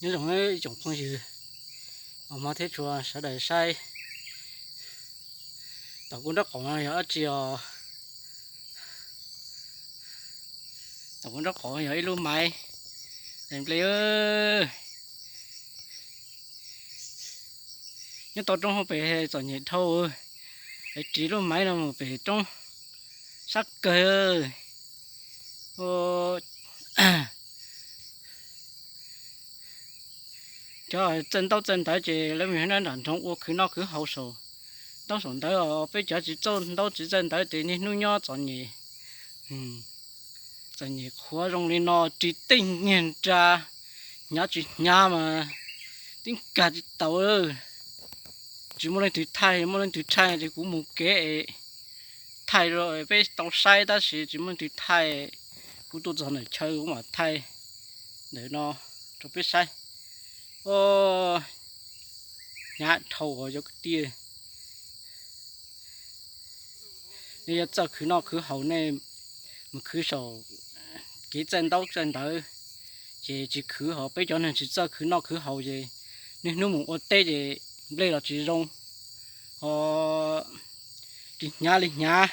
Nyob zoo ib tsoom phooj ywg, hmov thiab tshua sawv daws saib. Tom kuv nraub qaum no yog dab tsi os? Tom kuv nraub qaum yog ib lub maiv nplej. Nyob tau roob hauv pes txom nyem dhau, es ris lub maiv no mus pem roob sab kawg. Cov txawj ntaub txawj ntawv ces lawv mus nyob nram nroog ua khwv noj khwv haus saum ntaub saum ntawv os. Peb cov tsis txawj ntaub tsis txawj ntawv ces niaj hnub nyob txom nyem, txom nyem qhuav zoo li no, ris tej nyiag nra, hnyav tsis hnyav mas tib nkag tsis tau. Tsis muaj leej twg thaij, muaj leej twg thaij ces kuv mus kev es thaij rau peb tau saib tab sis tsis muaj leej twg thaij. Kuv tuaj txog ntawm chaw kuv mam thaij ntawm no rau peb saib. Hnyav dhau os cov kwv tij. Nej yuav txawj khwv noj khwv haus nej mus khwv saum kev txawj ntaub txawj ntawv, ces tsis khwv. Ho peb cov neeg tsis txawj khwv noj khwv haus ces niaj hnub mus ua teb ces nplej los tsis zoo, ho tsis hnyav li hnyav.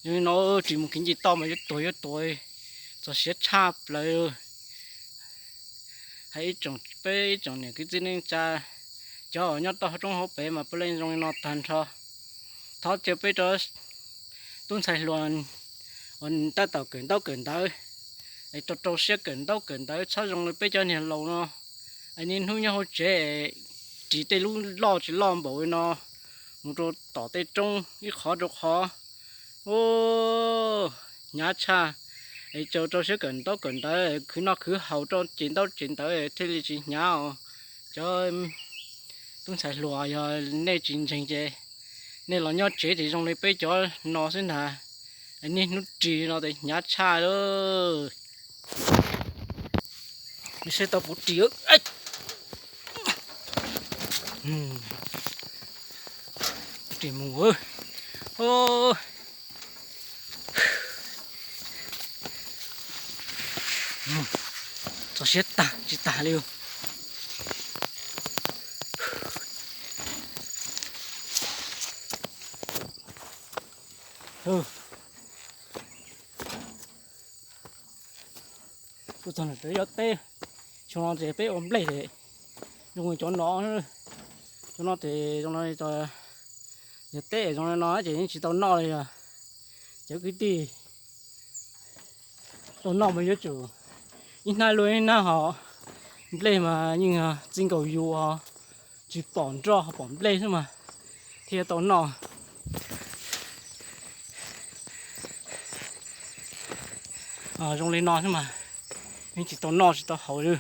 Yog li no tsis mus kev ncig toj mas yuav tuag yuav tuag, txog siav tshaj plaws. Hais ib tsoom, peb ib tsoom niam kwv txiv neej tsa, cov uas nyob toj roob hauv pes mas puav leej zoo li no tag nrho. Thov caw peb rau tub ntxhais hluas uas tab tom kawm ntaub kawm ntawv es rau rau siab kawm ntaub kawm ntawv txhob zoo li peb cov niag laus no, es niaj hnub nyob hauv tsev ris tej lub loj tsis loj npaum li no mus rau tom tej roob ib qhov rau qhov. Hnyav tshaj. Es caw rau siab kawm ntaub kawm ntawv, khwv noj khwv haus rau ces ntaub ces ntawv thiaj li tsis hnyav os. Cov tub ntxhais hluas yog nej tsis ntseeg ces nej los nyob tsev ces zoo li peb cov no xwb ntag. Niaj hnub ris no ces hnyav tshaj lawm. Saib tau kuv ris, kuv ris mus. Txog siab tag tsis tag li. Kuv txog ntawm cov teb, xyoo no ces peb ua nplej zoo cov no. Cov no ces zoo no, yog teb zoo no ces yeej tsis tau noj li os. Cov kwv tij, tau noj mas yuav tsum ib hnab luaj ib hnab hos. Nplej mas yeej txij nkaus yus os, tsis pom nroj pom nplej xwb mas thiaj tau noj. Zoo li no xwb mas yeej tsis tau noj tsis tau haus li.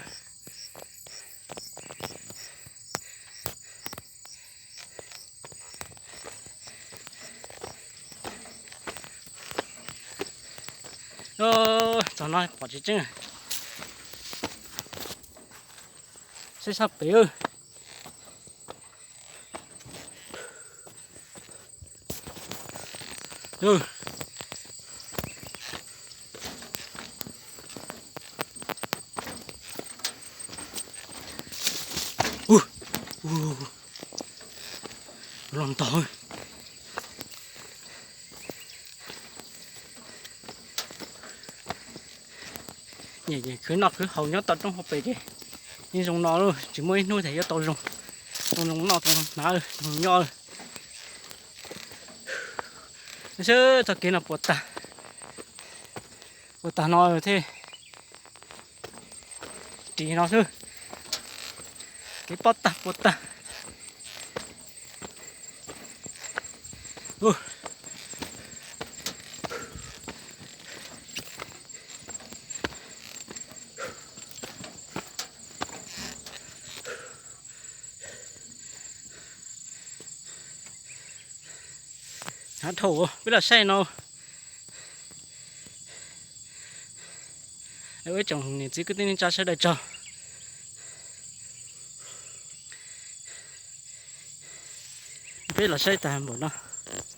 Txog no pom tsis tseeb, saib sab pem. Los ntog. Khwv noj khwv haus nyob toj roob hauv pes ces yeej zoo no, tsis muaj ib hnub tias yuav tau zoo, tau zoo noj tau hnav zoo nyob. Seb txoj kev no puas tag, puas tag no thiaj ris no xwb. Kev pob tag puas tag. Hnav dhau, peb los saib no. Ib tsoom niam txiv kwv tij neej tsa sawv daws tsaug. Peb los saib tag npaum no.